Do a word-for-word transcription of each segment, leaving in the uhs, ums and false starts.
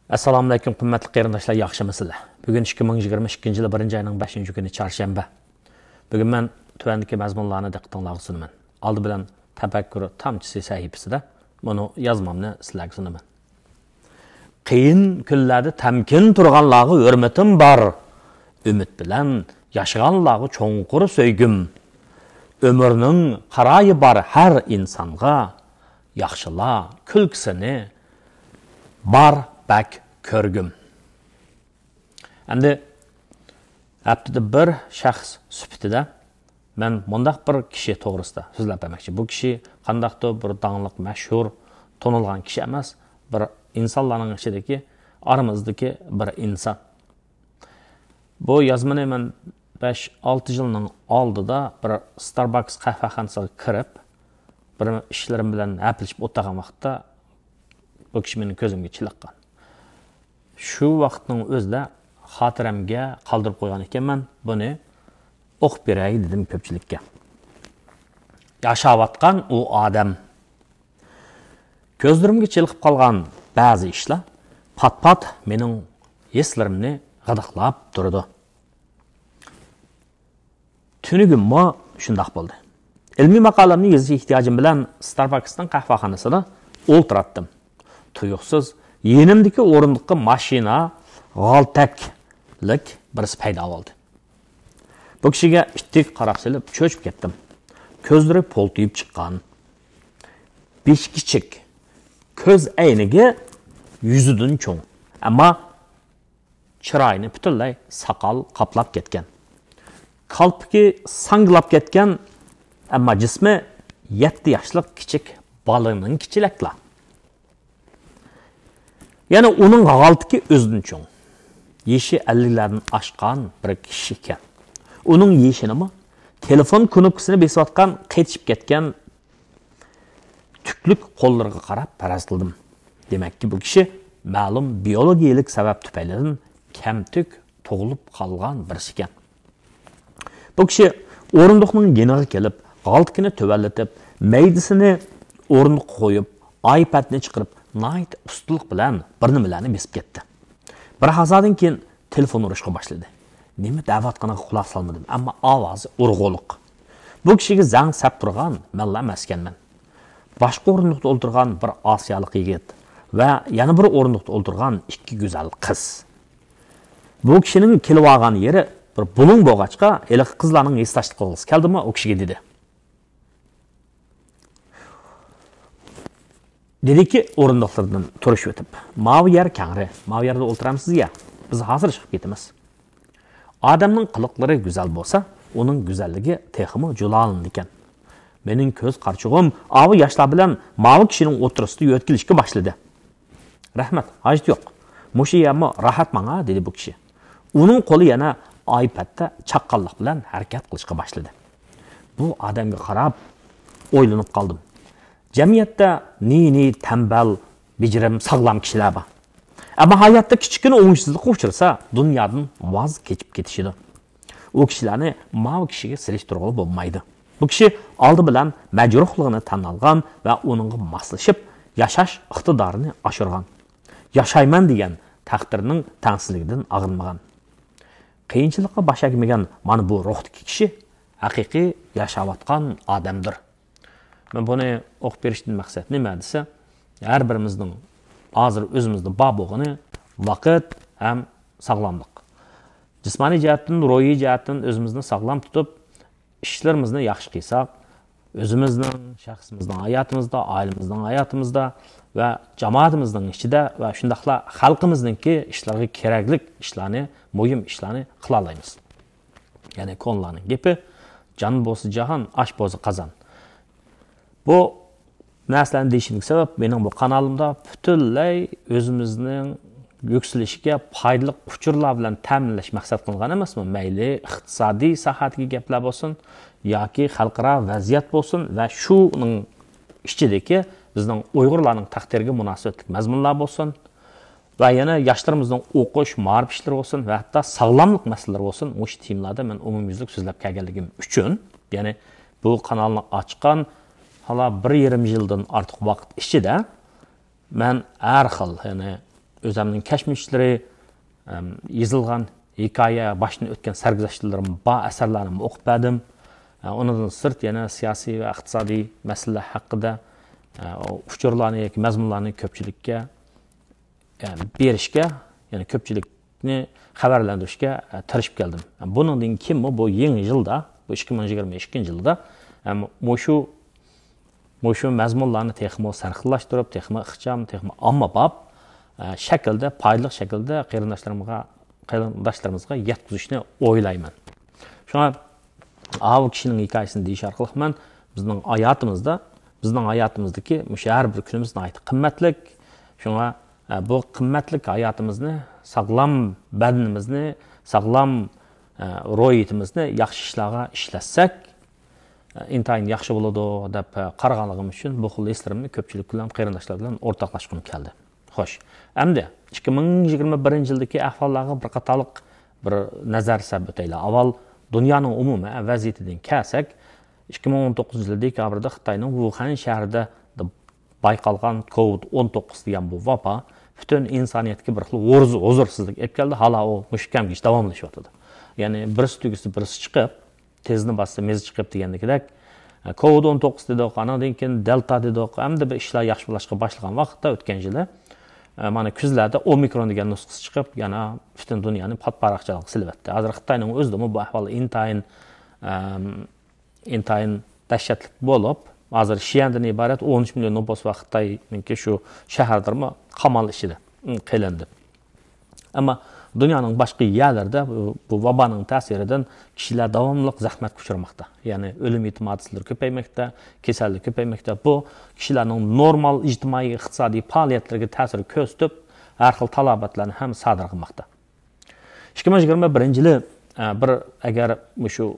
ئەسسالامۇئەلەيكۇم، قىممەتلىك قېرىنداشلار، ياخشىمۇسىلەر؟ بۈگۈن ئىككى مىڭ يىگىرمە ئىككىنچى يىلى بىرىنچى ئاينىڭ بەشىنچى كۈنى، چارشەنبە. بۈگۈن مەن تۆۋەندىكى مەزمۇنلارنى دىققىتىڭلارغا سۇنىمەن. ئالدى بىلەن تەپەككۇر تامچىسى سەھىپىسىدە مۇنۇ يازمامنى سىلەرگە سۇنىمەن. قىيىن كۈنلەردە تەمكىن تۇرغانلارغا ھۆرمىتىم بار. ئۈمىد بىلەن ياشىغانلارغا چوڭقۇر سۆيگۈم. ئۆمۈرنىڭ قارايى بار ھەر ئىنسانغا. ياخشىلار كۈلكىسىنى بار بەك كۆرگۈم. ئەمدى ھەپتىدە بىر شەخس سۈپىتىدە مەن مۇنداق بىر كىشى توغرىسىدا سۆزلەپ بەرمەكچى. بۇ كىشى قانداقتۇر بىر داڭلىق، مەشھۇر، تونۇلغان كىشى ئەمەس، بىر ئىنسانلارنىڭ ئىچىدىكى، ئارىمىزدىكى بىر ئىنسان. بۇ يازمىنى مەن بەش-ئالتە يىلنىڭ ئالدىدا بىر ستارباكس قەھۋەخانىسىغا كىرىپ، بىر ئىشلىرىم بىلەن ھەپىلىشىپ ئولتۇرغان ۋاقىتتا بۇ كىشى مېنىڭ كۆزۈمگە چېلىققان. شۇ ۋاقىتنىڭ ئۆزىدە خاتىرەمگە قالدۇرۇپ قويغان ئىكەنمەن، بۇنى ئوقۇپ بېرەي دېدىم كۆپچىلىككە. ياشاۋاتقان ئۇ ئادەم. كۆزلىرىمگە چېلىقىپ قالغان بەزى ئىشلار پات-پات مېنىڭ ھېسلىرىمنى غىدىقلاپ تۇرىدۇ. تۈنۈگۈنمۇ شۇنداق بولدى. ئىلمىي ماقالەمنى يېزىش ئېھتىياجىم بىلەن ستارباكسنىڭ قەھۋەخانىسىدا ئولتۇراتتىم. تۇيۇقسىز يېنىمدىكى ئورۇندۇققا ماشىنا غالتەكلىك بىرسى پەيدا بولدى. بۇ كىشىگە ئىتتىك قاراپ سېلىپ چۆچۈپ كەتتىم. كۆزلىرى پولتىيىپ چىققان. بېشى كىچىك. كۆز ئەينىكى يۈزىدىن چوڭ. ئەمما چىرايىنى پۈتۈنلەي ساقال قاپلاپ كەتكەن. كالپۇكى ساڭگىلاپ كەتكەن، ئەمما جىسمى يەتتە ياشلىق كىچىك بالىنىڭكىچىلەكلا. يەنە ئۇنىڭ غالتىكى ئۆزىدىن چوڭ. يېشى ئەللىكلەردىن ئاشقان بىر كىشى ئىكەن. ئۇنىڭ يېشىنىمۇ تېلېفون كۇنۇپكىسىنى بېسىۋاتقان قېتىشىپ كەتكەن تۈكلۈك قوللىرىغا قاراپ پەرەز قىلدىم. دېمەككى، بۇ كىشى مەلۇم بىيولوگىيەلىك سەۋەب تۈپەيلىدىن كەمتۈك تۇغۇلۇپ قالغان بىرسى ئىكەن. بۇ كىشى ئورۇندۇقنىڭ يېنىغا كېلىپ، غالتىكىنى تۆۋەنلىتىپ، مەيدىسىنى ئورۇندۇققا قويۇپ، ئايپەدنى چىقىرىپ، ناھايىتى ئۇستىلىق بىلەن بىر نېمىلەرنى بېسىپ كەتتى. بىر ھازادىن كېيىن تېلېفون ئۇرۇشقا باشلىدى. نېمە دەۋاتقىنىغا قۇلاق سالمىدىم، ئەمما ئاۋازى ئۇرغۇلۇق. بۇ كىشىگە زەڭ سەپ تۇرغان مەنلا ئەمەسكەنمەن. باشقا ئورۇندۇقتا ئولتۇرغان بىر ئاسىيالىق يىگىت ۋە يەنە بىر ئورۇندۇقتا ئولتۇرغان ئىككى گۈزەل قىز. بۇ كىشىنىڭ كېلىۋالغان يېرى بىر بۇلۇڭ بولغاچقا، ھېلىقى قىزلارنىڭ ھېسداشلىق قىلغۇسى كەلدىمۇ، ئۇ كىشىگە دېدى. دېدىكى، ئورۇندۇقلىرىدىن تۇرۇشۇۋېتىپ، ماۋۇ يەر كەڭرى، ماۋۇ يەردە ئولتۇرامسىز يا، بىز ھازىر چىقىپ كېتىمىز. ئادەمنىڭ قىلىقلىرى گۈزەل بولسا، ئۇنىڭ گۈزەللىكى تېخىمۇ جۇلالىنىدىكەن. مېنىڭ كۆز قارىچۇقۇم ئاۋۇ ياشلار بىلەن ماۋۇ كىشىنىڭ ئوتتۇرىسىدا يۆتكىلىشكە باشلىدى. رەھمەت، ھاجىتى يوق. مۇشۇ يەرمۇ راھەت ماڭا، دېدى بۇ كىشى. ئۇنىڭ قولى يەنە ئايپەدتە چاققانلىق بىلەن ھەرىكەت قىلىشقا باشلىدى. بۇ ئادەمگە قاراپ ئويلىنىپ قالدىم. جەمئىيەتتە نى-نى تەمبەل، بېجىرىم، ساغلام كىشىلەر بار. ئەمما ھاياتتا كىچىككىنە ئوڭۇشسىزلىققا ئۇچرىسا، دۇنيادىن ۋاز كېچىپ كېتىشىدۇ. ئۇ كىشىلەرنى ماۋۇ كىشىگە سېلىشتۇرغىلى بولمايدۇ. بۇ كىشى ئالدى بىلەن مەجرۇھلۇقىنى تەن ئالغان ۋە ئۇنىڭغا ماسلىشىپ ياشاش ئىقتىدارىنى ئاشۇرغان. ياشايمەن دېگەن تەقدىرنىڭ تەڭسىزلىكىدىن ئاغرىنمىغان. قىيىنچىلىققا باش ئەگمىگەن مانا بۇ روھتىكى كىشى ھەقىقىي ياشاۋاتقان ئادەمدۇر. مەن بۇنى ئوقۇپ بېرىشتىن مەقسەت نېمە دېسە، ھەر بىرىمىزنىڭ ھازىر ئۆزىمىزدە بار بولغىنى ۋاقىت ھەم ساغلاملىق. جىسمانىي جەھەتتىن، روھىي جەھەتتىن ئۆزىمىزنى ساغلام تۇتۇپ، ئىشلىرىمىزنى ياخشى قىلساق، ئۆزىمىزنىڭ، شەخسىمىزنىڭ ھاياتىمىزدا، ئائىلىمىزنىڭ ھاياتىمىزدا ۋە جامائىتىمىزنىڭ ئىچىدە ۋە شۇنداقلا خەلقىمىزنىڭكى ئىشلىرىغا كېرەكلىك ئىشلارنى، مۇھىم ئىشلارنى قىلالايمىز. يەنى كونىلارنىڭ گېپى، «جان بولسا جاھان، ئاش بولسا قازان.» بۇ نەرسىلەرنى دېيىشىمگە سەۋەب، مېنىڭ بۇ قانالىمدا پۈتۈنلەي ئۆزىمىزنىڭ يۈكسىلىشىگە پايدىلىق ئۇچۇرلار بىلەن تەمىنلەش مەقسەت قىلىنغان ئەمەسمۇ؟ مەيلى ئىقتىسادىي ساھەدىكى گەپلەر بولسۇن ياكى خەلقئارا ۋەزىيەت بولسۇن ۋە شۇنىڭ ئىچىدىكى بىزنىڭ ئۇيغۇرلارنىڭ تەقدىرىگە مۇناسىۋەتلىك مەزمۇنلار بولسۇن، ۋە يەنە ياشلىرىمىزنىڭ ئوقۇش، مائارىپ ئىشلىرى بولسۇن ۋە ھەتتا ساغلاملىق مەسىلىلىرى بولسۇن، مۇشۇ تېمىلاردا مەن ئومۇميۈزلۈك سۆزلەپ كەلگەنلىكىم ئۈچۈن، يەنى بۇ قانالنى ئاچقان ھالا بىر يېرىم يىلدىن ئارتۇق ۋاقىت ئىچىدە مەن ھەر خىل، يەنى ئۆزۈمنىڭ كەچمىشلىرى، ئەم، يېزىلغان ھېكايە، باشتىن ئۆتكەن سەرگۈزەشتلىرىم بار ئەسەرلەرنىمۇ ئوقۇپ بەردىم. ئە، ئۇنىڭدىن سىرت يەنە سىياسىي ۋە ئىقتىسادىي مەسىلىلەر ھەققىدە، ئە، ئۇچۇرلارنى ياكى مەزمۇنلارنى كۆپچىلىككە، ئە، بېرىشكە، يەنى كۆپچىلىكنى خەۋەرلەندۈرۈشكە، ئە، تىرىشىپ كەلدىم. بۇنىڭدىن كېيىنمۇ بۇ يېڭى يىلدا، بۇ ئىككى مىڭ يىگىرمە ئىككىنچى يىلدا، ئە، مۇشۇ مۇشۇ مەزمۇنلارنى تېخىمۇ سەرخىللاشتۇرۇپ، تېخىمۇ ئىخچام، تېخىمۇ ئاممىباب، ئە، شەكىلدە، پايدىلىق شەكىلدە قېرىنداشلىرىمغا، قېرىنداشلىرىمىزغا يەتكۈزۈشنى ئويلايمەن. شۇڭا ئاۋۇ كىشىنىڭ ھېكايىسىنى دېيىش ئارقىلىق مەن بىزنىڭ ھاياتىمىزدا، بىزنىڭ ھاياتىمىزدىكى مۇشۇ ھەر بىر كۈنىمىز ناھايىتى قىممەتلىك. شۇڭا، ئە، بۇ قىممەتلىك ھاياتىمىزنى، ساغلام بەدىنىمىزنى، ساغلام، ئە، روھىيىتىمىزنى ياخشى ئىشلارغا ئىشلەتسەك، ئىنتايىن ياخشى بولىدۇ دەپ قارىغانلىقىم ئۈچۈن بۇ خىل ھېسلىرىمنى كۆپچىلىك بىلەن، قېرىنداشلار بىلەن ئورتاقلاشقۇم كەلدى. خوش، ئەمدى ئىككى مىڭ يىگىرمە بىرىنچى يىلدىكى ئەھۋاللارغا بىر قاتارلىق بىر نەزەر سەپ ئۆتەيلى. ئاۋۋال دۇنيانىڭ ئومۇمىي ۋەزىيىتىدىن كەلسەك، ئىككى مىڭ ئون توققۇزىنچى يىل دېكابىردا خىتاينىڭ ۋۇخەن شەھىرىدە بايقالغان كوۋىد ئون توققۇز دېگەن بۇ ۋابا پۈتۈن ئىنسانىيەتكە بىر خىل ھۇزۇرسىزلىك ئېلىپ كەلدى. ھالا ئۇ مۇشۇ كەمگىچە داۋاملىشىۋاتىدۇ. يەنى بىرسى تۈگىسە بىرسى چىقىپ، تېزىنى باسسا مېزى چىقىپ دېگەندىكىدەك، كوۋىد ئون توققۇز دېدۇق، ئانىڭدىن كېيىن دېلتا دېدۇق، ئەمدى بىر ئىشلار ياخشى بولۇشقا باشلىغان ۋاقىتتا ئۆتكەن يىلى، مانا كۈزلەردە ئومىكرون دېگەن نۇسخىسى چىقىپ، يەنە پۈتۈن دۇنيانى پات-پاراقچىلىققا سېلىۋەتتى. ھازىر خىتاينىڭ ئۆزىدىمۇ بۇ ئەھۋال ئىنتايىن، ئەم، ئىنتايىن دەھشەتلىك بولۇپ، ھازىر شيەندىن ئىبارەت ئون ئۈچ مىليون نوپۇس بار خىتاينىڭكى شۇ شەھەرلىرىمۇ قامال ئىچىدە، ئىم، قىلىندى. ئەمما دۇنيانىڭ باشقا يەرلىرىدە بۇ، بۇ ۋابانىڭ تەسىرىدىن كىشىلەر داۋاملىق زەخمەتكە ئۇچرىماقتا. يەنى ئۆلۈم يېتىم ھادىسىلىرى كۆپەيمەكتە، كېسەللىك كۆپەيمەكتە. بۇ كىشىلەرنىڭ نورمال ئىجتىمائىي، ئىقتىسادىي پائالىيەتلىرىگە تەسىر كۆرسىتىپ، ھەر خىل تالاپەتلەرنى ھەم سادىر قىلماقتا. ئىككى مىڭ يىگىرمە بىرىنچى يىلى، ئە، بىر ئەگەر مۇشۇ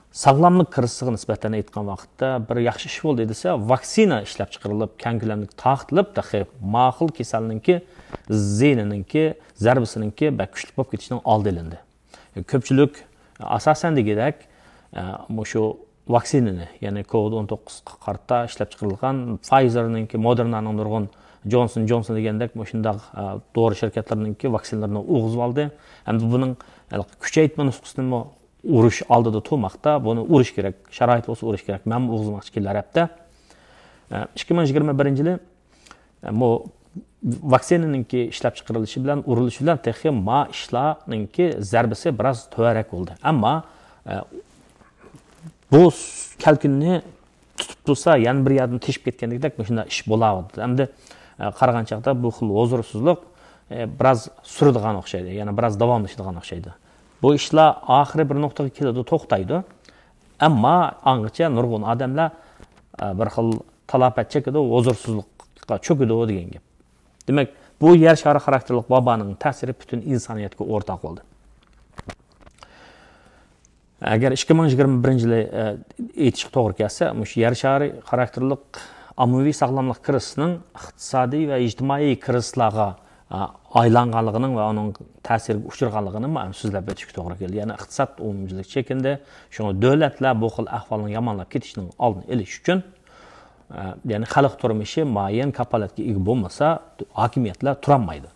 ساغلاملىق كىرىزىسىغا نىسبەتەن ئېيتقان ۋاقىتتا بىر ياخشى ئىش بولدى دېسە، ۋاكسىنا ئىشلەپ چىقىرىلىپ، كەڭ كۆلەملىك تارقىتىلىپ، تېخى ماقۇل كېسەلنىڭكى زىيىنىنىڭكى، زەربىسىنىڭكى بەك كۈچلۈك بولۇپ كېتىشىنىڭ ئالدى ئېلىندى. كۆپچىلىك، ئاساسەن دېگۈدەك، ئە، مۇشۇ ۋاكسىنىنى، يەنى كوۋىد ئون توققۇزغا قارىتا ئىشلەپ چىقىرىلغان فايزېرنىڭكى، مودېرنانىڭ نۇرغۇن، جونسون جونسون دېگەندەك مۇشۇنداق، ئە، دورا شىركەتلىرىنىڭكى ۋاكسىنىلىرىنى ئۇرغۇزۇۋالدى. ئەمدى بۇنىڭ، ئە، كۈچەيتمە نۇسخىسىنىمۇ ئۇرۇش ئالدىدا تۇرماقتا. بۇنى ئۇرۇش كېرەك، شارائىت بولسا ئۇرۇش كېرەك. مەنمۇ ئۇرغۇزماقچى كېلەر ھەپتە. ئە، ئىككى مىڭ يىگىرمە بىرىنچى يىلى، ئە، بۇ ۋاكسىنىنىڭكى ئىشلەپ چىقىرىلىشى بىلەن، ئۇرۇلۇشى بىلەن تېخى ما ئىشلارنىڭكى زەربىسى بىراز تۆۋەنرەك بولدى. ئەمما، ئە، بۇ س-، كەلكۈننى تۇتۇپ تۇرسا، يەنە بىر يەردىن تېشىپ كەتكەندەك مۇشۇنداق ئىش بولاۋاتىدۇ. ئەمدى، ئە، قارىغان چاغدا بۇ خىل ھۇزۇرسىزلىق، ئە، بىراز سۈرىدىغان ئوخشايدۇ، يەنە بىراز داۋاملىشىدىغان ئوخشايدۇ. بۇ ئىشلار ئاخىرى بىر نۇقتىغا كېلىدۇ، توختايدۇ. ئەمما ئاڭغىچە نۇرغۇن ئادەملەر، ئە، بىر خىل تالاپەت چېكىدۇ، ھۇزۇرسىزلىققا چۆكىدۇ دېگەن گەپ. دېمەك، بۇ يەر شارى خاراكتېرلىق ۋابانىڭ تەسىرى پۈتۈن ئىنسانىيەتكە ئورتاق بولدى. ئەگەر ئىككى مىڭ يىگىرمە بىرىنچى يىلى، ئە، ئېيتىشقا توغرا كەلسە، مۇشۇ يەر شارى خاراكتېرلىق ئاممىۋى ساغلاملىق كىرىزىسىنىڭ ئىقتىسادىي ۋە ئىجتىمائىي كىرىزىسلارغا، ئە، ئايلانغانلىقىنىڭ ۋە ئۇنىڭ تەسىرىگە ئۇچرىغانلىقىنىمۇ ھەم سۆزلەپ ئۆتۈشكە توغرا كېلىدۇ. يەنى ئىقتىساد ئومۇميۈزلۈك چېكىندى. شۇڭا دۆلەتلەر بۇ خىل ئەھۋالنىڭ يامانلاپ كېتىشىنىڭ ئالدىنى ئېلىش ئۈچۈن، ئە، يەنى خەلق تۇرمۇشى مۇئەييەن كاپالەتكە ئىگە بولمىسا، ھاكىمىيەتلەر تۇرالمايدۇ.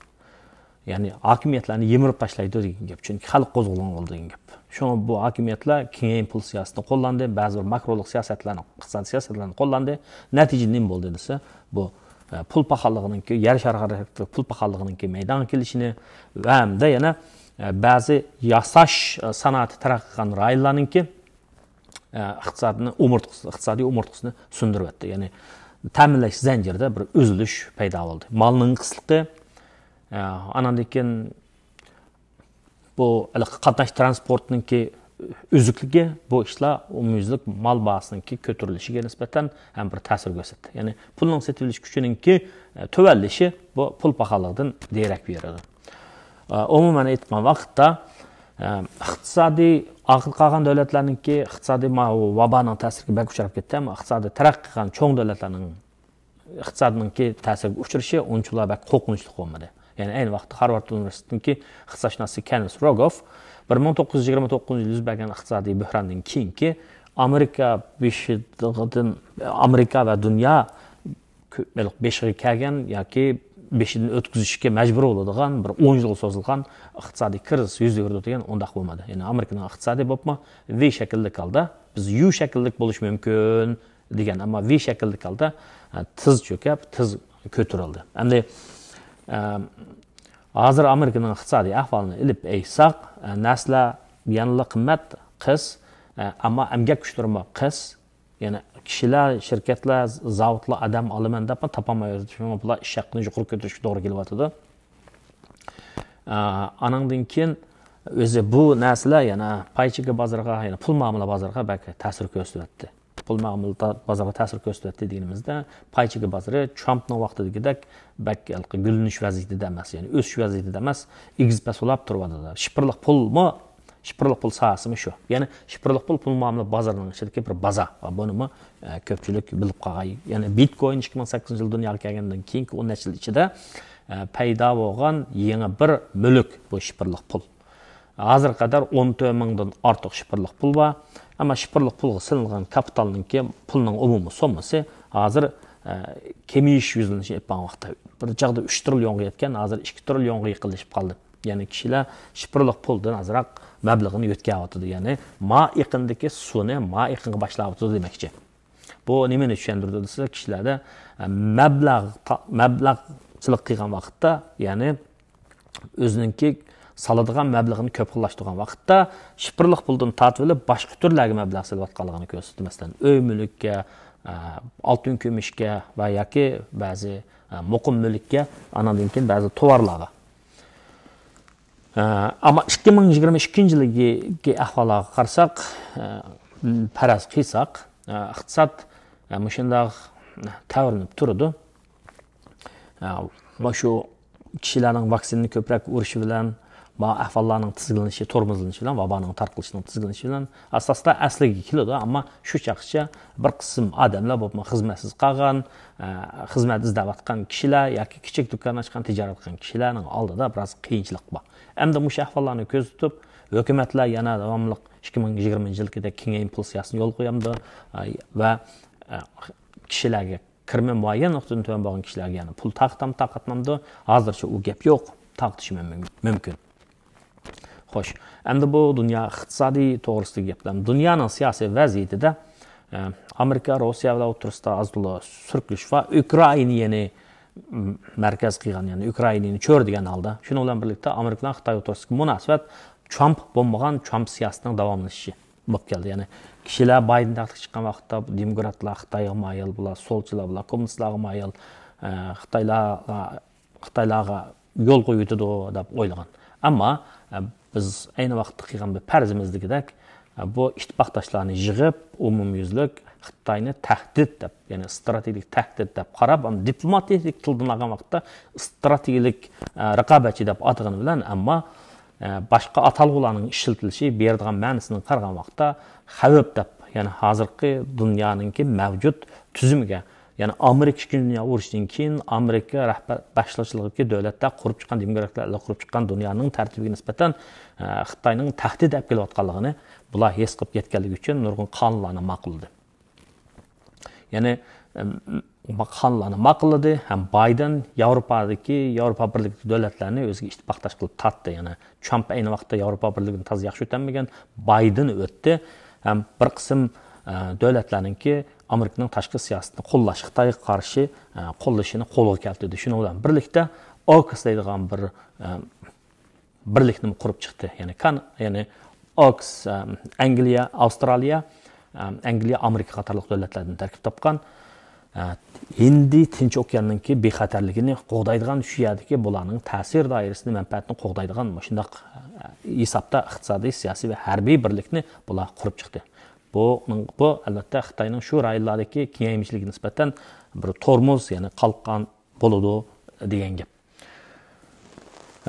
يەنى ھاكىمىيەتلەرنى يىمىرىپ تاشلايدۇ دېگەن گەپ. چۈنكى خەلق قوزغىلىڭ بولىدۇ دېگەن گەپ. شۇڭا بۇ ھاكىمىيەتلەر كېڭەيىم پۇل سىياسىتىنى قوللاندى، بەزى بىر ماكرولۇق سىياسەتلەرنى، ئىقتىسادىي سىياسەتلەرنى قوللاندى. نەتىجىدە نېمە بولدى دېسە، بۇ، ئە، پۇل پاخاللىقىنىڭكى، يەر شارى خاراكتېرلىك پۇل پاخاللىقىنىڭكى مەيدانغا كېلىشىنى ۋە ھەمدە يەنە، ئە، بەزى ياساش، ئە، سانائىتى تەرەققىي قىلغان رايونلارنىڭكى، ئە، ئىقتىسادنى ئومۇرتقىسى، ئىقتىسادىي ئومۇرتقىسىنى سۇندۇرۇۋەتتى. يەنى تەمىنلەش زەنجىرىدە بىر ئۈزۈلۈش پەيدا بولدى. مالنىڭ قىسلىقى، ئە، ئاناندىن كېيىن بۇ ھېلىقى قاتناش ترانسپورتنىڭكى ئۈزۈكلۈكى، بۇ ئىشلار ئومۇميۈزلۈك مال باھاسىنىڭكى كۆتۈرۈلۈشىگە نىسبەتەن ھەم بىر تەسىر كۆرسەتتى. يەنى پۇلنىڭ سېتىۋېلىش كۈچىنىڭكى، ئە، تۆۋەنلىشى بۇ پۇل پاخاللىقىدىن دېرەك بېرىدۇ. ئە، ئومۇمەن ئېيتقان ۋاقىتتا، ئە، ئىقتىسادىي ئاقىل قالغان دۆلەتلەرنىڭكى ئىقتىسادىي ما-، ۋابانىڭ تەسىرىگە بەك ئۇچراپ كەتتى، ئەمما ئىقتىسادىي تەرەققىي قىلغان چوڭ دۆلەتلەرنىڭ ئىقتىسادىنىڭكى تەسىرگە ئۇچرىشى ئۇنچىلا بەك قورقۇنچلۇق بولمىدى. يەنى ئەينى ۋاقىتتا خارۋارد ئۇنىۋېرسىتېتىنىڭكى ئىقتىسادشۇناسى كېننېس روگوف بىر مىڭ توققۇز يۈز يىگىرمە توققۇزىنچى يىلى يۈز بەرگەن ئىقتىسادىي بۆھراندىن كېيىنكى ئامېرىكا بېشىدىن، ئامېرىكا ۋە دۇنيا كۆ-، بېشىغا كەلگەن ياكى بېشىدىن ئۆتكۈزۈشكە مەجبۇر بولىدىغان بىر ئون يىلغا سوزۇلغان ئىقتىسادىي كىرىزىس يۈز بېرىدۇ دېگەن ئۇنداق بولمىدى. يەنى ئامېرىكىنىڭ ئىقتىسادى بولۇپمۇ ۋى شەكىللىك ھالدا، بىز يۇ شەكىللىك بولۇش مۇمكىن دېگەن، ئەمما ۋى شەكىللىك ھالدا، ئە، تېز چۆكۈپ، تېز كۆتۈرۈلدى. ئەمدى، ئە، ھازىر ئامېرىكىنىڭ ئىقتىسادىي ئەھۋالىنى ئېلىپ ئېيتساق، ئە، نەرسىلەر يەنىلا قىممەت، قىس، ئە، ئەمما ئەمگەك كۈچلىرىمۇ قىس. يەنى كىشىلەر، شىركەتلەر، زاۋۇتلار ئادەم ئالىمەن دەپ تاپالمايۋاتىدۇ. شۇڭا بۇلار ئىش ھەققىنى يۇقىرى كۆتۈرۈشكە توغرا كېلىۋاتىدۇ. ئە، ئانىڭدىن كېيىن ئۆزى بۇ نەرسىلەر يەنە پاي چېكى بازىرىغا، يەنى پۇل مۇئامىلە بازىرىغا بەك تەسىر كۆرسىتىۋەتتى. پۇل مۇئامىلە بازىرىغا تەسىر كۆرسىتىۋەتتى دېگىنىمىزدە، پاي چېكى بازىرى ترامپنىڭ ۋاقتىدىكىدەك بەك ھېلىقى گۈللىنىش ۋەزىيىتىدە ئەمەس، يەنى ئۆسۈش ۋەزىيىتىدە ئەمەس، ئېگىز پەس بولاپ تۇرۇۋاتىدۇ. شىپىرلىق پۇلمۇ، شىپىرلىق پۇل ساھەسىمۇ شۇ. يەنى شىپىرلىق پۇل، پۇل مۇئامىلە بازىرىنىڭ ئىچىدىكى بىر بازار. بۇنىمۇ، ئە، كۆپچىلىك بىلىپ قالغاي. يەنى بىتكوين ئىككى مىڭ سەككىزىنچى يىل دۇنياغا كەلگەندىن كېيىنكى ئون نەچچە يىل ئىچىدە، ئە، پەيدا بولغان يېڭى بىر مۈلۈك بۇ شىپىرلىق پۇل. ھازىرغا قەدەر ئون تۆت مىڭدىن ئارتۇق شىپىرلىق پۇل بار. ئەمما شىپىرلىق پۇلغا سېلىنغان كاپىتالنىڭكى، پۇلنىڭ ئومۇمىي سوممىسى ھازىر، ئە، كېمىيىش يۈزلىنىشى ئېلىپ بارغان ۋاقىتتا بىر چاغدا ئۈچ تىرىليونغا يەتكەن، ھازىر ئىككى تىرىليونغا يېقىنلىشىپ قالدى. يەنى كىشىلەر شىپىرلىق پۇلدىن ئازراق مەبلىغىنى يۆتكەۋاتىدۇ. يەنى ما ئېقىندىكى سۇنى ما ئېقىنغا باشلاۋاتىدۇ دېمەكچى. بۇ نېمىنى چۈشەندۈرىدۇ دېسە، كىشىلەردە، ئە، مەبلەغ تا-، مەبلەغچىلىك قىلغان ۋاقىتتا، يەنى ئۆزىنىڭكى سالىدىغان مەبلىغىنى كۆپ خىللاشتۇرغان ۋاقىتتا، شىپىرلىق پۇلدىن تارتىۋېلىپ باشقا تۈرلەرگە مەبلەغ سېلىۋاتقانلىقىنى كۆرسىتىدۇ. مەسىلەن، ئۆي مۈلۈككە، ئە، ئالتۇن كۈمۈشكە ۋە ياكى بەزى، ئە، مۇقىم مۈلۈككە، ئانىڭدىن كېيىن بەزى توۋارلارغا. ئە، ئەمما ئىككى مىڭ يىگىرمە ئىككىنچى يىلدىكى ئەھۋاللارغا قارىساق، ئە، پەرەز قىلساق، ئە، ئىقتىساد، ئە، مۇشۇنداق تەۋرىنىپ تۇرىدۇ. ئە، مۇشۇ كىشىلەرنىڭ ۋاكسىنىنى كۆپرەك ئۇرۇشى بىلەن، ما ئەھۋاللارنىڭ تىزگىنلىشى، تورمۇزلىنىشى بىلەن، ۋابانىڭ تارقىلىشىنىڭ تىزگىنلىشى بىلەن ئاستا-ئاستا ئەسلىگە كېلىدۇ. ئەمما شۇ چاغقىچە بىر قىسىم ئادەملەر بولۇپمۇ خىزمەتسىز قالغان، ئە، خىزمەت ئىزدەۋاتقان كىشىلەر ياكى كىچىك دۇكان ئاچقان، تىجارەت قىلغان كىشىلەرنىڭ ئالدىدا بىراز قىيىنچىلىق بار. ئەمدى مۇشۇ ئەھۋاللارنى كۆزىتىپ، ھۆكۈمەتلەر يەنە داۋاملىق ئىككى مىڭ يىگىرمىنچى يىلقىدەك كېڭەيتمە پۇل سىياسىتىنى يولغا قويامدۇ، ئە، ۋە، ئە، كىشىلەرگە، كىرىمى مۇئەييەن نۇقتىدىن تۆۋەن بولغان كىشىلەرگە يەنە پۇل تارقىتامدۇ، تارقاتمامدۇ؟ ھازىرچە ئۇ گەپ يوق. تارقىتىشى مۇم-، مۇمكىن. خوش، ئەمدى بۇ دۇنيا ئىقتىسادى توغرىسىدىكى گەپلەر. دۇنيانىڭ سىياسىي ۋەزىيىتىدە، ئە، ئامېرىكا، روسىيە بىلەن ئوتتۇرىسىدا ئاز تولا سۈركىلىش بار. ئۇكرائىنا يەنى، م، مەركەز قىلغان، يەنى ئۇكرائىنانى چۆرىدىگەن ھالدا. شۇنىڭ بىلەن بىرلىكتە ئامېرىكا بىلەن خىتاي ئوتتۇرىسىدىكى مۇناسىۋەت ترامپ بولمىغان ترامپ سىياسىتىنىڭ داۋاملىشىشى بولۇپ كەلدى. يەنى كىشىلەر بايدېن تەختكە چىققان ۋاقىتتا دېموكراتلار خىتايغا مايىل، بۇلار سولچىلار، بۇلار كوممۇنىستلارغا مايىل، ئە، خىتايلارغا خىتايلارغا يول قويۇۋېتىدۇ دەپ ئويلىغان. ئەمما، ئە، بىز ئەينى ۋاقىتتا قىلغان بىر پەرىزىمىزدىكىدەك، ئە، بۇ ئىتتىپاقداشلارنى يىغىپ، ئومۇميۈزلۈك خىتاينى تەھدىت دەپ، يەنى ئىستراتېگىيەلىك تەھدىت دەپ قاراپ، ئەمما دىپلوماتىيەلىك تىلدىن ئالغان ۋاقىتتا ئىستراتېگىيەلىك، ئە، رىقابەتچى دەپ ئاتىغىنى بىلەن، ئەمما، ئە، باشقا ئاتالغۇلارنىڭ ئىشلىتىلىشى بېرىدىغان مەنىسىدىن قارىغان ۋاقىتتا خەۋپ دەپ، يەنى ھازىرقى دۇنيانىڭكى مەۋجۇت تۈزۈمىگە، يەنى ئامېرىكا ئىككىنچى دۇنيا ئۇرۇشىدىن كېيىن ئامېرىكا رەھبەر باشلىقچىلىقىدىكى دۆلەتلەر قۇرۇپ چىققان، دېموكراتلار قۇرۇپ چىققان دۇنيانىڭ تەرتىپىگە نىسبەتەن، ئە، خىتاينىڭ تەھدىت ئەپ كېلىۋاتقانلىقىنى بۇلار ھېس قىلىپ يەتكەنلىكى ئۈچۈن نۇرغۇن قانۇنلارنى ماقۇللىدى. يەنى، ئەم، قانۇنلارنى ماقۇللىدى ھەم بايدېن ياۋروپادىكى، ياۋروپا بىرلىكىدىكى دۆلەتلەرنى ئۆزىگە ئىتتىپاقداش قىلىپ تارتتى. يەنى ترامپ ئەينى ۋاقىتتا ياۋروپا بىرلىكىنى تازا ياخشى ئۆتەلمىگەن، بايدېن ئۆتتى. ھەم بىر قىسىم، ئە، دۆلەتلەرنىڭكى ئامېرىكىنىڭ تاشقى سىياسىتىنى قوللاش، خىتايغا قارشى، ئە، قوللىشىنى قولغا كەلتۈردى. شۇنىڭ بىلەن بىرلىكتە ئوكۇس دەيدىغان بىر، ئە، بىرلىكنىمۇ قۇرۇپ چىقتى. يەنى كان-، يەنى ئوكۇس، ئەم، ئەنگلىيە، ئاۋسترالىيە، ئەم، ئەنگلىيە، ئامېرىكا قاتارلىق دۆلەتلەردىن تەركىب تاپقان، ئە، ھىندى تىنچ ئوكياننىڭكى بىخەتەرلىكىنى قوغدايدىغان، شۇ يەردىكى بۇلارنىڭ تەسىر دائىرىسىنى، مەنپەئەتىنى قوغدايدىغان مۇشۇنداق، ئە، ھېسابتا ئىقتىسادىي، سىياسىي ۋە ھەربىي بىرلىكنى بۇلار قۇرۇپ چىقتى. بۇنىڭ، بۇ، ئەلۋەتتە، خىتاينىڭ شۇ رايونلاردىكى كېڭەيمىچىلىكىگە نىسبەتەن بىر تورمۇز، يەنى قالقان بولىدۇ دېگەن گەپ.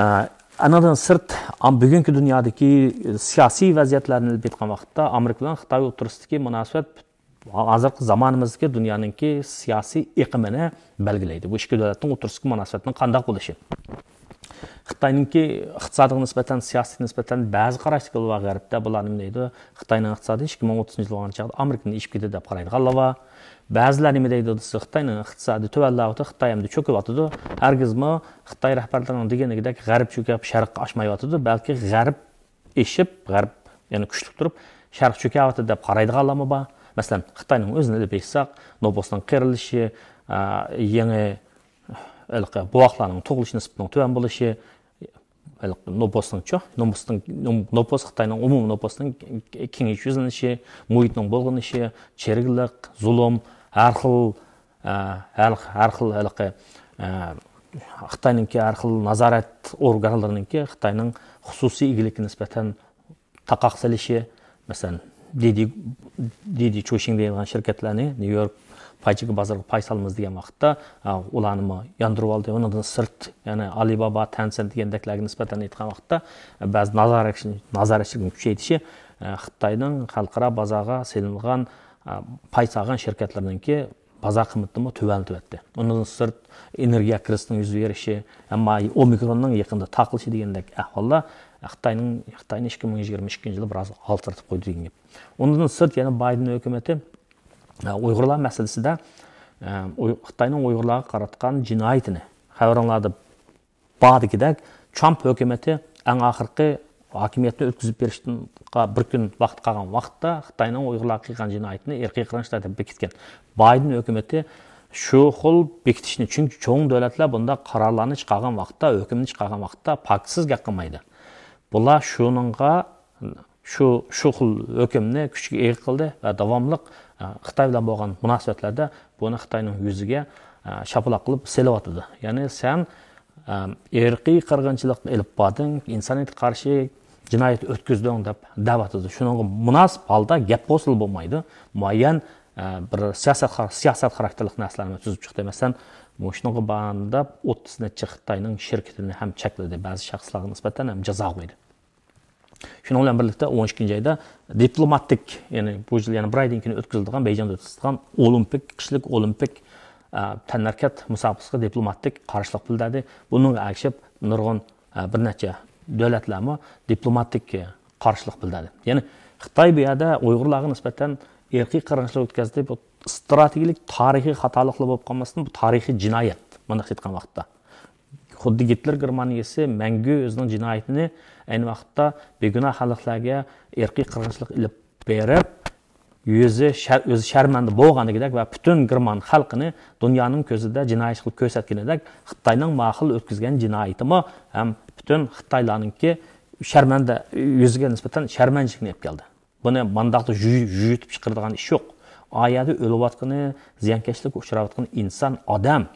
ئە، ئانىڭدىن سىرت، ئام-، بۈگۈنكى دۇنيادىكى سىياسىي ۋەزىيەتلەرنى ئېلىپ ئېيتقان ۋاقىتتا، ئامېرىكا بىلەن خىتاي ئوتتۇرىسىدىكى مۇناسىۋەت ھازىرقى زامانىمىزدىكى دۇنيانىڭكى سىياسىي ئېقىمىنى بەلگىلەيدۇ. بۇ ئىككى دۆلەتنىڭ ئوتتۇرىسىدىكى مۇناسىۋەتنىڭ قانداق بولۇشى. خىت-، خىتاينىڭكى ئىقتىسادىغا نىسبەتەن، سىياسىتىگە نىسبەتەن بەزى قاراشتىكىلەر بار غەربتە، بۇلار نېمە دەيدۇ؟ خىتاينىڭ ئىقتىسادى ئىككى مىڭ ئوتتۇزىنچى يىل بولغان چاغدا ئامېرىكىدىن ئېشىپ كېتىدۇ دەپ قارايدىغانلار بار. بەزىلەر نېمە دەيدۇ دېسە، خىتاينىڭ ئىقتىسادى تۆۋەنلەۋاتىدۇ، خىتاي ئەمدى چۆكۈۋاتىدۇ. ھەرگىزمۇ خىتاي رەھبەرلىرىنىڭ دېگىنىدەك غەرب چۆكۈپ شەرققە ئاشمايۋاتىدۇ، بەلكى غەرب ئېشىپ، غەرب يەنە كۈچلۈك تۇرۇپ شەرق چۆكۈۋاتىدۇ دەپ قارايدىغانلارمۇ بار. مەسىلەن، خىتاينىڭ ئۆزىنى ئېلىپ ئېيتساق، نوپۇسنىڭ قېرىلىشى، ئە، يېڭى ھېلىقى بوۋاقلارنىڭ تۇغۇلۇش نىسبىتىنىڭ تۆۋەن بولۇشى، ھېلىقى نوپۇسنىڭچۇ، نوپۇسنىڭ، نوپۇس خىتاينىڭ ئومۇمىي نوپۇسىنىڭ كېڭىيىش يۈزلىنىشى، مۇھىتنىڭ بۇلغىنىشى، چىرىكلىق، زۇلۇم، ھەر خىل، ئە، ھەر، ھەر خىل ھېلىقى، ئە، خىتاينىڭكى ھەر خىل نازارەت ئورگانلىرىنىڭكى خىتاينىڭ خۇسۇسىي ئىگىلىككە نىسبەتەن تاقاق سېلىشى، مەسىلەن، دىدى، دىدى چۇشىڭ دەيدىغان شىركەتلەرنى نيۇ يورك پاي چېكى بازىرىغا پاي سالىمىز دېگەن ۋاقىتتا، ئا، ئۇلارنىمۇ ياندۇرۇپ ئالدى. ئۇنىڭدىن سىرت، يەنى ئالىبابا، تەنسەنت دېگەندەكلەرگە نىسبەتەن ئېيتقان ۋاقىتتا، بەزى نازارەتچى-، نازارەتچىلىكنى كۈچەيتىشى، ئە، خىتاينىڭ خەلقئارا بازارغا سېلىنغان، ئە، پاي سالغان شىركەتلىرىنىڭكى بازار قىممىتىنىمۇ تۆۋەنلىتىۋەتتى. ئۇنىڭدىن سىرت، ئېنېرگىيە كىرىزىسىنىڭ يۈز بېرىشى، ئەمما ئومىكروننىڭ يېقىندا تارقىلىشى دېگەندەك ئەھۋاللار خىتاينىڭ، خىتاينى ئىككى مىڭ يىگىرمە ئىككىنچى يىلى بىراز ئالسىرىتىپ قويدى دېگەن گەپ. ئۇنىڭدىن سىرت يەنە بايدېن ھۆكۈمىتى، ئە، ئۇيغۇرلار مەسىلىسىدە، ئە، ئۇي-، خىتاينىڭ ئۇيغۇرلارغا قاراتقان جىنايىتىنى، خەۋىرىڭلاردا باردىكىدەك، ترامپ ھۆكۈمىتى ئەڭ ئاخىرقى ھاكىمىيەتنى ئۆتكۈزۈپ بېرىشقا بىر كۈن ۋاقىت قالغان ۋاقىتتا خىتاينىڭ ئۇيغۇرلارغا قىلغان جىنايىتىنى ئىرقىي قىرغىنچىلىق دەپ بېكىتكەن. بايدېن ھۆكۈمىتى شۇ خىل بېكىتىشنى، چۈنكى چوڭ دۆلەتلەر بۇنداق قارارلارنى چىقارغان ۋاقىتتا، ھۆكۈمنى چىقارغان ۋاقىتتا پاكىتسىز گەپ قىلمايدۇ. بۇلار شۇنىڭغا شۇ، شۇ خىل ھۆكۈمنى كۈچكە ئىگە قىلدى ۋە داۋاملىق، ئە، خىتاي بىلەن بولغان مۇناسىۋەتلەردە بۇنى خىتاينىڭ يۈزىگە، ئە، شاپىلاق قىلىپ سېلىۋاتىدۇ. يەنى سەن، ئە، ئىرقىي قىرغىنچىلىق ئېلىپ باردىڭ، ئىنسانىيەتكە قارشى جىنايەت ئۆتكۈزدۈڭ دەپ دەۋاتىدۇ. شۇنىڭغا مۇناسىپ ھالدا گەپ بولسىلا بولمايدۇ. مۇئەييەن، ئە، بىر سىياسەت خار-، سىياسەت خاراكتېرلىق نەرسىلەرنى تۈزۈپ چىقتى. مەسىلەن، مۇشۇنىڭغا بارغاندا ئوتتۇز نەچچە خىتاينىڭ شىركىتىنى ھەم چەكلىدى، بەزى شەخسلەرگە نىسبەتەن ھەم جازا قويدى. شۇنىڭ بىلەن بىرلىكتە، ئون ئىككىنچى ئايدا دىپلوماتىك، يەنى بۇ يىل يەنە بىر ئايدىن كېيىن ئۆتكۈزۈلىدىغان، بېيجىڭدا ئۆتكۈزۈلىدىغان ئولىمپىك، قىشلىق ئولىمپىك، ئە، تەنھەرىكەت مۇسابىقىسىغا دىپلوماتىك قارشىلىق بىلدۈردى. بۇنىڭغا ئەگىشىپ، نۇرغۇن، ئە، بىر نەچچە دۆلەتلەرمۇ دىپلوماتىك، ئە، قارشىلىق بىلدۈردى. يەنى خىتاي بۇ يەردە ئۇيغۇرلارغا نىسبەتەن ئىرقىي قىرغىنچىلىق ئۆتكۈزدى. بۇ ئىستراتېگىيەلىك تارىخىي خاتالىقلا بولۇپ قالماستىن، بۇ تارىخىي جىنايەت، مۇنداق ئېيتقان ۋاقىتتا. خۇددى گىتلېر گېرمانىيىسى مەڭگۈ ئۆزىنىڭ جىنايىتىنى ئەينى ۋاقىتتا بىگۇناھ خەلقلەرگە ئىرقىي قىرغىنچىلىق ئېلىپ بېرىپ، ئۆزى شەر-، ئۆزى شەرمەندە بولغىنىدەك ۋە پۈتۈن گېرمان خەلقىنى دۇنيانىڭ كۆزىدە جىنايەتچى قىلىپ كۆرسەتكىنىدەك، خىتاينىڭ ماقۇل ئۆتكۈزگەن جىنايىتىمۇ ھەم پۈتۈن خىتايلارنىڭكى شەرمەندە، ئۆزىگە نىسبەتەن شەرمەنچىلىكنى ئېلىپ كەلدى. بۇنى مانداقتا يۇ-، يۇيۇتۇپ چىقىرىدىغان ئىش يوق. ئا يەردە ئۆلۈۋاتقىنى، زىيانكەشلىككە ئۇچراۋاتقان ئىنسان، ئادەم.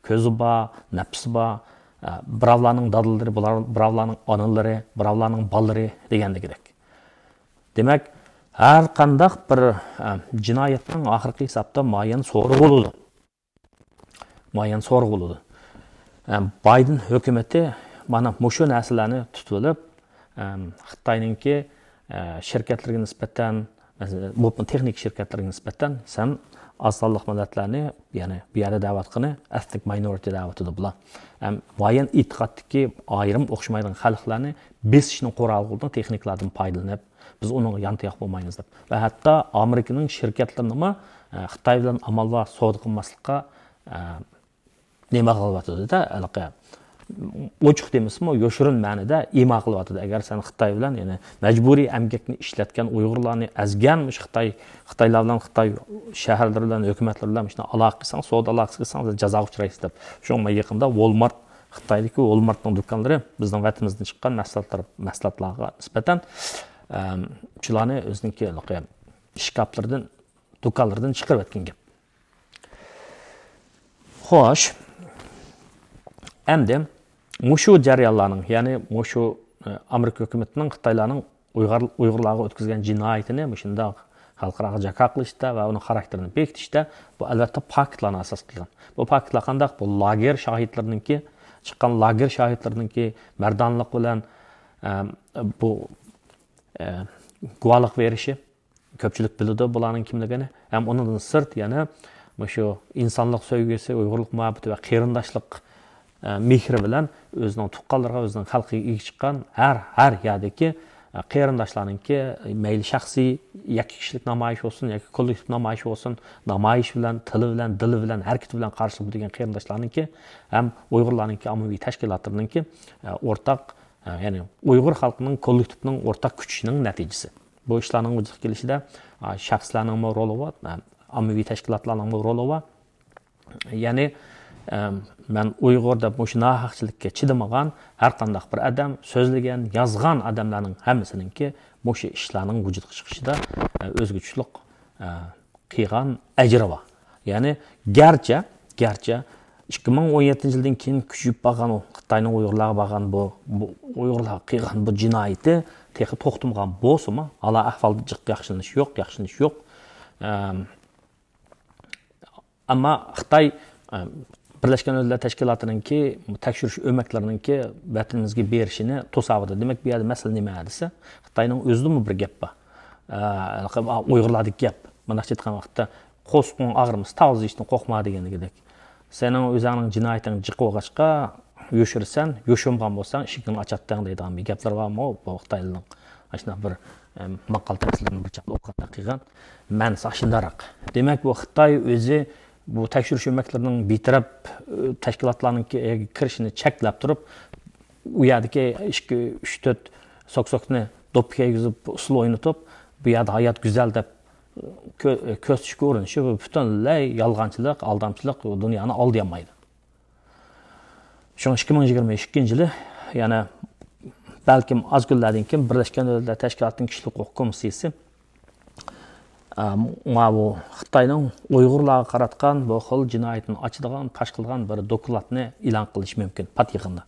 كۆزى بار، نەپسى بار، ئە، بىراۋلارنىڭ دادىلىرى، بۇلار، بىراۋلارنىڭ ئانىلىرى، بىراۋلارنىڭ بالىلىرى دېگەندىكىدەك. دېمەك، ھەر قانداق بىر، ئە، جىنايەتنىڭ ئاخىرقى ھېسابتا مۇئەييەن سورىقى بولىدۇ. مۇئەييەن سورىقى بولىدۇ. ئە، بايدېن ھۆكۈمىتى مانا مۇشۇ نەرسىلەرنى تۇتۇۋېلىپ، ئە، خىتاينىڭكى، ئە، شىركەتلىرىگە نىسبەتەن، مەسىلەن، بولۇپمۇ تېخنىك شىركەتلىرىگە نىسبەتەن سەن ئاز سانلىق مىللەتلەرنى، يەنى بۇ يەردە دەۋاتقىنى ئېتنىك ماينورىتى دەۋاتىدۇ بۇلار. ھەم مۇئەييەن ئېتىقادتىكى ئايرىم ئوخشىمايدىغان خەلقلەرنى بېسىشنىڭ قورالى قىلدىڭ، تېخنىكىلاردىن پايدىلىنىپ، بىز ئۇنىڭغا يانتىياق بولمايمىز دەپ. ۋە ھەتتا ئامېرىكىنىڭ شىركەتلىرىنىمۇ، ئە، خىتاي بىلەن ئامال بار سودا قىلماسلىققا، ئە، نېمە قىلىۋاتىدۇ-دە، ھېلىقى ئوچۇق دېمىسىمۇ، يوشۇرۇن مەنىدە ئىما قىلىۋاتىدۇ. ئەگەر سەن خىتاي بىلەن، يەنى مەجبۇرىي ئەمگەكنى ئىشلەتكەن ئۇيغۇرلارنى ئەزگەن مۇشۇ خىتاي، خىتايلار بىلەن، خىتاي شەھەرلىرى بىلەن، ھۆكۈمەتلىرى بىلەن مۇشۇنداق ئالاقە قىلساڭ، سودا ئالاقىسى قىلساڭ، سەن جازاغا ئۇچرايسىز دەپ. شۇڭا يېقىندا ۋولمارت، خىتايدىكى ۋولمارتنىڭ دۇكانلىرى بىزنىڭ ۋەتىنىمىزدىن چىققان مەھسۇلاتلار، مەھسۇلاتلارغا نىسبەتەن، ئەم، شۇلارنى ئۆزىنىڭكى ھېلىقى ئىشكاپلىرىدىن، دۇكانلىرىدىن چىقىرىۋەتكەن گەپ. خوش. ئەمدى مۇشۇ جەريانلارنىڭ، يەنى مۇشۇ، ئە، ئامېرىكا ھۆكۈمىتىنىڭ خىتايلارنىڭ ئۇيغۇر، ئۇيغۇرلارغا ئۆتكۈزگەن جىنايىتىنى مۇشۇنداق خەلقئاراغا جاكار قىلىشتا ۋە ئۇنىڭ خاراكتېرىنى بېكىتىشتە بۇ، ئەلۋەتتە، پاكىتلارنى ئاساس قىلغان. بۇ پاكىتلار قانداق؟ بۇ لاگېر شاھىتلىرىنىڭكى، چىققان لاگېر شاھىتلىرىنىڭكى مەردانىلىق بىلەن، ئە، بۇ، ئە، گۇۋاھلىق بېرىشى. كۆپچىلىك بىلىدۇ بۇلارنىڭ كىملىكىنى. ھەم ئۇنىڭدىن سىرت يەنە مۇشۇ ئىنسانلىق سۆيگۈسى، ئۇيغۇرلۇق مۇھەببىتى ۋە قېرىنداشلىق، مېھرى بىلەن ئۆزىنىڭ تۇغقانلىرىغا، ئۆزىنىڭ خەلقىگە ئىگە چىققان ھەر، ھەر يەردىكى قېرىنداشلارنىڭكى، مەيلى شەخسىي ياكى كىشىلىك نامايىش بولسۇن، ياكى كوللېكتىپ نامايىش بولسۇن، نامايىش بىلەن، تىلى بىلەن، دىلى بىلەن، ھەرىكىتى بىلەن قارشىلىق بىلدۈرگەن قېرىنداشلارنىڭكى ھەم ئۇيغۇرلارنىڭكى ئاممىۋى تەشكىلاتلىرىنىڭكى ئورتاق، يەنى ئۇيغۇر خەلقىنىڭ كوللېكتىپنىڭ ئورتاق كۈچىنىڭ نەتىجىسى. بۇ ئىشلارنىڭ ۋۇجۇدقا كېلىشىدە شەخسلەرنىڭمۇ رولى بار، ئاممىۋى تەشكىلاتلارنىڭمۇ رولى بار. يەنى، ئەم، مەن ئۇيغۇر دەپ مۇشۇ ناھەقچىلىككە چىدىمىغان ھەر قانداق بىر ئادەم، سۆزلىگەن، يازغان ئادەملەرنىڭ ھەممىسىنىڭكى مۇشۇ ئىشلارنىڭ ۋۇجۇدقا چىقىشىدا، ئە، ئۆزىگە چۈشلۈق، ئە، قىلغان ئەجرى بار. يەنى گەرچە، گەرچە ئىككى مىڭ ئون يەتتىنچى يىلدىن كېيىن كۈچىيىپ بارغان ئۇ خىتاينىڭ ئۇيغۇرلارغا بارغان بۇ، بۇ ئۇيغۇرلارغا قىلغان بۇ جىنايىتى تېخى توختىمىغان بولسىمۇ، ھالا ئەھۋالدا جىق ياخشىلىنىش يوق، ياخشىلىنىش يوق. ئەم، ئەمما خىتاي، ئە، بىرلەشكەن دۆلەتلەر تەشكىلاتىنىڭكى تەكشۈرۈش ئۆمەكلىرىنىڭكى ۋەتىنىمىزگە بېرىشىنى توساۋاتىدۇ. دېمەك، بۇ يەردە مەسىلە نېمە دېسە، خىتاينىڭ ئۆزىدىمۇ بىر گەپ بار. ئە، ئۇيغۇرلاردىكى گەپ. مۇنداقچە ئېيتقان ۋاقىتتا، «قورسىقىڭ ئاغرىمىسا، تاۋۇز يېيىشتىن قورقما» دېگەندىكىدەك. سېنىڭ ئۆزۈڭنىڭ جىنايىتىڭ جىق بولغاچقا، يوشۇرىسەن، يوشۇرمىغان بولساڭ، ئىشىكىڭنى ئاچاتتىڭ دەيدىغان بىر گەپلەر بارمۇ؟ بۇ خىتايلارنىڭ ئاشۇنداق بىر، ئەم، ماقال تەپسىرلىرىنى بىر چاغدا ئوقۇغاندا قىلغان مەنىسى ئاشۇنداقراق. دېمەك، بۇ خىتاي ئۆزى بۇ تەكشۈرۈش ئۆمەكلىرىنىڭ بىتەرەپ، ئە، تەشكىلاتلارنىڭكى كىرىشىنى چەكلەپ تۇرۇپ، ئۇ يەردىكى ئىككى، ئۈچ، تۆت سوكسوكنى دوپپا كىيگۈزۈپ، ئۇسسۇل ئوينىتىپ، بۇ يەردە ھايات گۈزەل دەپ كۆ-، كۆرسىتىشكە ئۇرۇنۇشى، بۇ پۈتۈنلەي يالغانچىلىق، ئالدامچىلىق، دۇنيانى ئالدىيالمايدۇ. شۇڭا ئىككى مىڭ يىگىرمە ئىككىنچى يىلى، يەنە بەلكىم ئاز كۈنلەردىن كېيىن بىرلەشكەن دۆلەتلەر تەشكىلاتىنىڭ كىشىلىك ھوقۇق كومىسسىيىسى، ئە، ماۋۇ خىتاينىڭ ئۇيغۇرلارغا قاراتقان بۇ خىل جىنايىتىنى ئاچىدىغان، پاش قىلغان بىر دوكلاتنى ئېلان قىلىشى مۇمكىن پات يېقىندا.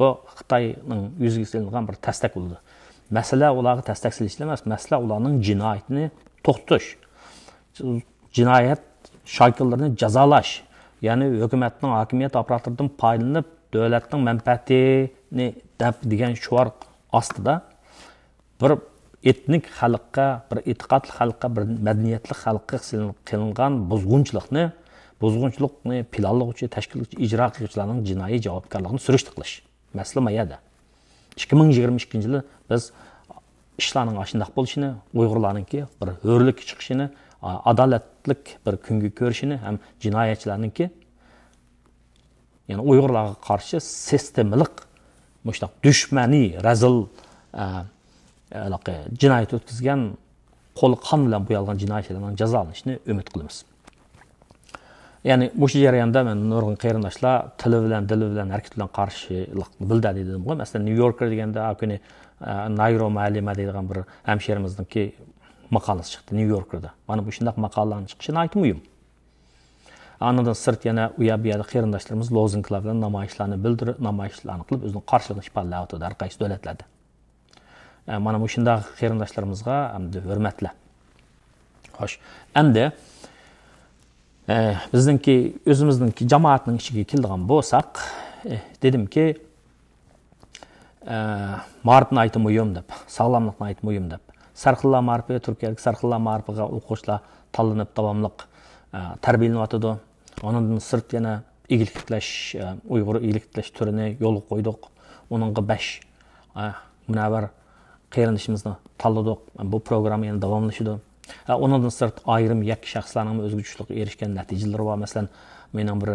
بۇ خىتاينىڭ يۈزىگە سېلىنغان بىر تەستەك بولىدۇ. مەسىلە ئۇلارغا تەستەك سېلىش ئەمەس، مەسىلە ئۇلارنىڭ جىنايىتىنى توختىتىش. جىنايەت شاكىلىرىنى جازالاش، يەنى ھۆكۈمەتنىڭ، ھاكىمىيەت ئاپپاراتلىرىدىن پايدىلىنىپ، دۆلەتنىڭ مەنپەئەتىنى دەپ دېگەن شوئار ئاستىدا بىر ئېتنىك خەلققە، بىر ئېتىقادلىق خەلققە، بىر مەدەنىيەتلىك خەلققە قىلىنغان بۇزغۇنچىلىقنى، بۇزغۇنچىلىقنى پىلانلىغۇچى، تەشكىللىگۈچى، ئىجرا قىلغۇچىلارنىڭ جىنايى جاۋابكارلىقىنى سۈرۈشتە قىلىش. مەسىلە ما يەردە. ئىككى مىڭ يىگىرمە ئىككىنچى يىلى بىز ئىشلارنىڭ ئاشۇنداق بولۇشىنى، ئۇيغۇرلارنىڭكى بىر ھۆرلۈككە چىقىشىنى، ئا-، ئادالەتلىك بىر كۈنگە كۆرۈشىنى ھەم جىنايەتچىلەرنىڭكى، يەنى ئۇيغۇرلارغا قارشى سىستېمىلىق مۇشۇنداق دۈشمەنىي، رەزىل، ئە، ھېلىقى جىنايەت ئۆتكۈزگەن، قولى قان بىلەن بويالغان جىنايەتچىلەرنىڭ جازالىنىشىنى ئۈمىد قىلىمىز. يەنى مۇشۇ جەرياندا مەن نۇرغۇن قېرىنداشلار تىلى بىلەن، دىلى بىلەن، ھەرىكىتى بىلەن قارشىلىقنى بىلدۈردى دېدىمغۇ. مەسىلەن، نيۇ يوركېر دېگەندە ھە كۈنى، ئە، نايرو مۇئەللىمە دەيدىغان بىر ھەمشىرىمىزنىڭكى ماقالىسى چىقتى نيۇ يوركېردا. مانا مۇشۇنداق ماقالىلەرنىڭ چىقىشى ناھايىتى مۇھىم. ئانىڭدىن سىرت يەنە ئۇ يەر بۇ يەردە قېرىنداشلىرىمىز لوزۇنكىلار بىلەن نامايىشلارنى بىلدۈرۈپ، نامايىشلارنى قىلىپ ئۆزىنىڭ قارشىلىقىنى ئىپادىلەۋاتىدۇ ھەر قايسى دۆلەتلەردە. ئە، مانا مۇشۇنداق قېرىنداشلىرىمىزغا ئەمدى ھۆرمەتلەر. خوش، ئەمدى، ئە، بىزنىڭكى، ئۆزىمىزنىڭكى جامائەتنىڭ ئىچىگە كېلىدىغان بولساق، ئە، دېدىمكى، ئە، مائارىپ ناھايىتى مۇھىم دەپ، ساغلاملىق ناھايىتى مۇھىم دەپ. سەرخىللار مائارىپى، تۈركىيەدىكى سەرخىللار مائارىپىغا ئوقۇغۇچىلار تاللىنىپ داۋاملىق، ئە، تەربىيەلىنىۋاتىدۇ. ئۇنىڭدىن سىرت يەنە ئىگىلىك تىكلەش، ئە، ئۇيغۇر ئىگىلىك تىكلەش تۈرىنى يولغا قويدۇق. ئۇنىڭغا بەش، ئە، مۇنەۋۋەر قېرىندىشىمىزنى تاللىدۇق. بۇ پروگرامما يەنە داۋاملىشىدۇ. ئە، ئۇنىڭدىن سىرت ئايرىم يەككە شەخسلەرنىڭمۇ ئۆزىگە چۈشلۈك ئېرىشكەن نەتىجىلىرى بار. مەسىلەن، مېنىڭ بىر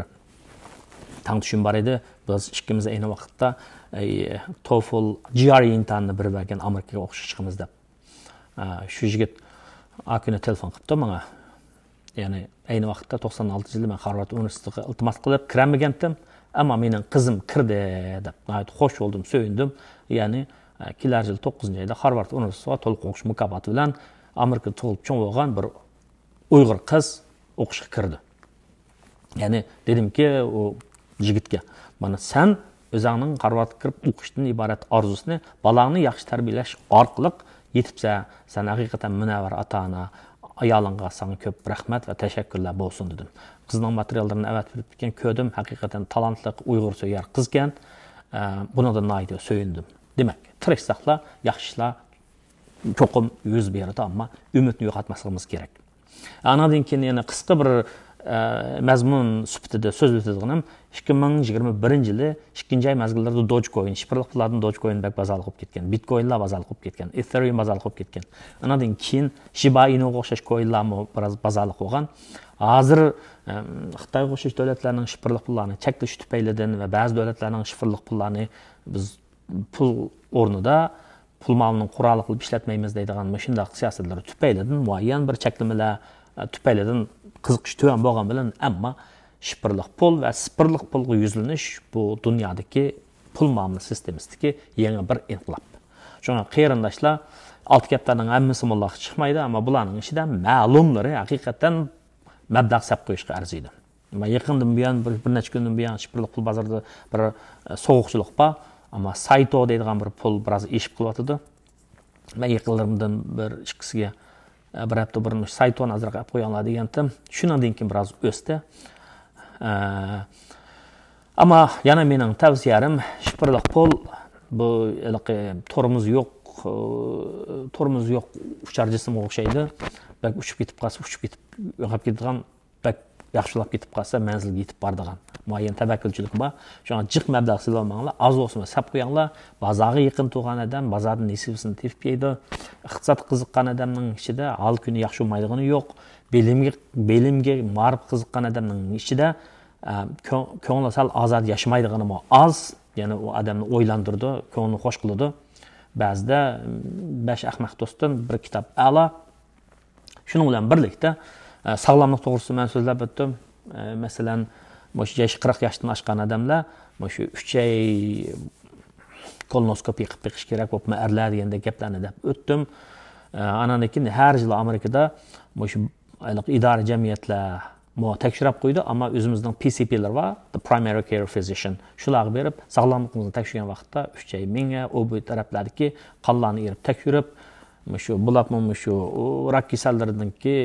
تەڭدىشىم بار ئىدى. بىز ئىككىمىز ئەينى ۋاقىتتا، ئەي، توفل جي ئار ئى ئىمتىھانىنى بېرىپ بەرگەن ئامېرىكىغا ئوقۇشقا چىقىمىز دەپ. ئە، شۇ يىگىت ئا كۈنى تېلېفون قىپتۇ ماڭا. يەنى ئەينى ۋاقىتتا توقسان ئالتىنچى يىلى مەن خارۋارد ئۇنىۋېرسىتېتىغا ئىلتىماس قىلىپ كىرەلمىگەنتىم. ئەمما مېنىڭ قىزىم كىردى دەپ ناھايىتى خوش بولدۇم، سۆيۈندۈم. يەنى، ئە، كېلەر يىل توققۇزىنچى ئايدا خارۋارد ئۇنىۋېرسىتېتىغا تولۇق ئوقۇش مۇكاپاتى بىلەن ئامېرىكىدا تۇغۇلۇپ چوڭ بولغان بىر ئۇيغۇر قىز ئوقۇشقا كىردى. يەنى دېدىمكى ئۇ يىگىتكە، مانا سەن ئۆزۈڭنىڭ خارۋاردقا كىرىپ ئوقۇشتىن ئىبارەت ئارزۇسىنى، بالاڭنى ياخشى تەربىيەلەش ئارقىلىق يېتىپسەن. سەن ھەقىقەتەن مۇنەۋۋەر ئاتا-ئانا، ئايالىڭغا ساڭا كۆپ رەھمەت ۋە تەشەككۈرلەر بولسۇن دېدىم. قىزنىڭ ماتېرىياللىرىنى ئەۋەتىپ بېرىپتىكەن، كۆردۈم، ھەقىقەتەن تالانتلىق، ئۇيغۇر سۆيەر قىزكەن. ئە، بۇنىڭدىن ناھايىتى سۆيۈندۈم. دېمەك، تىرىشساقلا ياخشى ئىشلار چوقۇم يۈز بېرىدۇ، ئەمما ئۈمىدنى يوقاتماسلىقىمىز كېرەك. ئانىڭدىن كېيىن يەنە قىسقا بىر، ئە، مەزمۇن سۈپىتىدە سۆزلىتىدىغىنىم، ئىككى مىڭ يىگىرمە بىرىنچى يىلى ئىككىنچى ئاي مەزگىللىرىدە دوجكوين، شىفىرلىق پۇللاردىن دوجكوين بەك بازارلىق بولۇپ كەتكەن، بىتكوينلار بازارلىق بولۇپ كەتكەن، ئېثېرىيۇم بازارلىق بولۇپ كەتكەن. ئانىڭدىن كېيىن شىبا ئىنۇغا ئوخشاش كوينلارمۇ بىراز بازارلىق بولغان. ھازىر، ئەم، خىتايغا ئوخشاش دۆلەتلەرنىڭ شىفىرلىق پۇللارنى چەكلىشى تۈپەيلىدىن ۋە بەزى دۆلەتلەرنىڭ شىفىرلىق پۇللارنى بىز پۇل ئورنىدا پۇل مالىنىڭ قورالى قىلىپ ئىشلەتمەيمىز دەيدىغان مۇشۇنداق سىياسەتلىرى تۈپەيلىدىن، مۇئەييەن بىر چەكلىمىلەر، ئە، تۈپەيلىدىن قىزىقىش تۆۋەن بولغان بىلەن، ئەمما شىفىرلىق پۇل ۋە سىفىرلىق پۇلغا يۈزلىنىش بۇ دۇنيادىكى پۇل مۇئامىلە سىستېمىسىدىكى يېڭى بىر ئىنقىلاب. شۇڭا قېرىنداشلار، ئالتە كەپتەرنىڭ ھەممىسى موللاغا چىقمايدۇ، ئەمما بۇلارنىڭ ئىچىدە مەلۇملىرى ھەقىقەتەن مەبلەغ سەپ قويۇشقا ئەرزىيدۇ. مەن يېقىندىن بۇيان، بىر، بىر نەچچە كۈندىن بۇيان شىفىرلىق پۇل بازىرىدا بىر، ئە، سوغۇقچىلىق بار. ئەمما سايتو دەيدىغان بىر پۇل بىراز ئېشىپ قېلىۋاتىدۇ. مەن يېقىنلىرىمدىن بىر ئىككىسىگە، ئە، بىر ھەپتە بۇرۇن مۇشۇ سايتونى ئازراق ئەپ قويۇڭلار دېگەنتىم. شۇنىڭدىن كېيىن بىراز ئۆستى. ئە، ئەمما يەنە مېنىڭ تەۋسىيەم، شىفىرلىق پۇل، بۇ ھېلىقى تورمۇز يوق، ئە، تورمۇز يوق ئۇچار جىسىمغا ئوخشايدۇ. بەك ئۇچۇپ كېتىپ قالسا، ئۇچۇپ كېتىپ يوقاپ كېتىدىغان، بەك ياخشىلاپ كېتىپ قالسا، مەنزىلگە يېتىپ بارىدىغان مۇئەييەن تەۋەككۈلچىلىكى بار. شۇڭا جىق مەبلەغ سېلىۋالماڭلار، ئاز بولسىمۇ سەپ قويۇڭلار. بازارغا يېقىن تۇرغان ئادەم بازاردىن نېسىۋىسىنى تېپىپ يەيدۇ. ئىقتىسادقا قىزىققان ئادەمنىڭ ئىچىدە ھال كۈنى ياخشى بولمايدىغىنى يوق. بىلىمگە، بىلىمگە، مائارىپقا قىزىققان ئادەمنىڭ ئىچىدە، ئە، كۆ-، كۆڭلى سەل ئازادە ياشىمايدىغىنىمۇ ئاز. يەنى ئۇ ئادەمنى ئويلاندۇرىدۇ، كۆڭلىنى خوش قىلىدۇ. بەزىدە، م، بەش ئەخمەق دوستتىن بىر كىتاب ئەلا. شۇنىڭ بىلەن بىرلىكتە، ئە، ساغلاملىق توغرىسىدا مەن سۆزلەپ ئۆتتۈم. ئە، مەسىلەن، مۇشۇ ياش، قىرىق ياشتىن ئاشقان ئادەملەر مۇشۇ ئۈچ ئاي كولونوسكوپىيە قىلىپ بېقىش كېرەك، بولۇپمۇ ئەرلەر دېگەندەك گەپلەرنى دەپ ئۆتتۈم. ئە، ئانان كېيىن ھەر يىلى ئامېرىكىدا مۇشۇ ئايلىق ئىدارە جەمئىيەتلەرمۇ تەكشۈرۈپ قويىدۇ، ئەمما ئۆزىمىزنىڭ پى سى پىلىرى بار، the primary care physician، شۇلارغا بېرىپ ساغلاملىقىمىزنى تەكشۈرگەن ۋاقىتتا ئۈچ ئاي مېڭە، ئۇ بۇ تەرەپلەردىكى قانلارنى ئېلىپ تەكشۈرۈپ، مۇشۇ، بولۇپمۇ مۇشۇ، ئۇ، راك كېسەللىرىنىڭكى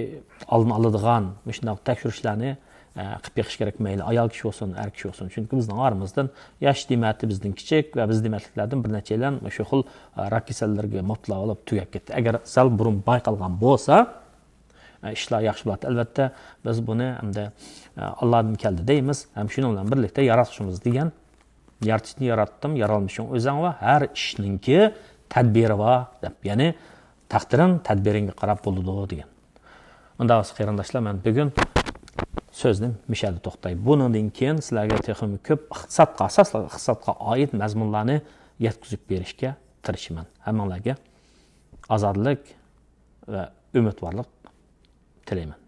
ئالدىنى ئالىدىغان مۇشۇنداق تەكشۈرۈشلەرنى، ئە، قىلىپ بېقىش كېرەك، مەيلى ئايال كىشى بولسۇن، ئەر كىشى بولسۇن. چۈنكى بىزنىڭ ئارىمىزدىن ياش دېمەتى بىزدىن كىچىك ۋە بىز دېمەتلىكلەردىن بىر نەچچەيلەن مۇشۇ خىل، ئە، راك كېسەللىرىگە مۇپتىلا بولۇپ تۈگەپ كەتتى. ئەگەر سەل بۇرۇن بايقالغان بولسا، ئە، ئىشلار ياخشى بولاتتى. ئەلۋەتتە، بىز بۇنى ئەمدى، ئە، ئاللادىن كەلدى دەيمىز. ھەم شۇنىڭ بىلەن بىرلىكتە ياراتقۇچىمىز دېگەن، يارىتىشنى ياراتتىم، يارالمىشىڭ ئۆزەڭ بار، ھەر ئىشنىڭكى تەدبىرى بار، دەپ، يەنى تەقدىرىڭ تەدبىرىڭگە قاراپ بولىدۇ دېگەن. ئۇنداق بولسا قېرىنداشلار، مەن بۈگۈن سۆزنى مۇشۇ يەردە توختاي. بۇنىڭدىن كېيىن سىلەرگە تېخىمۇ كۆپ ئىقتىسادقا ئاساسلىق، ئىقتىسادقا ئائىت مەزمۇنلارنى يەتكۈزۈپ بېرىشكە تىرىشىمەن. ھەممىڭلارگە ئازادلىق ۋە ئۈمىدۋارلىق تىلەيمەن.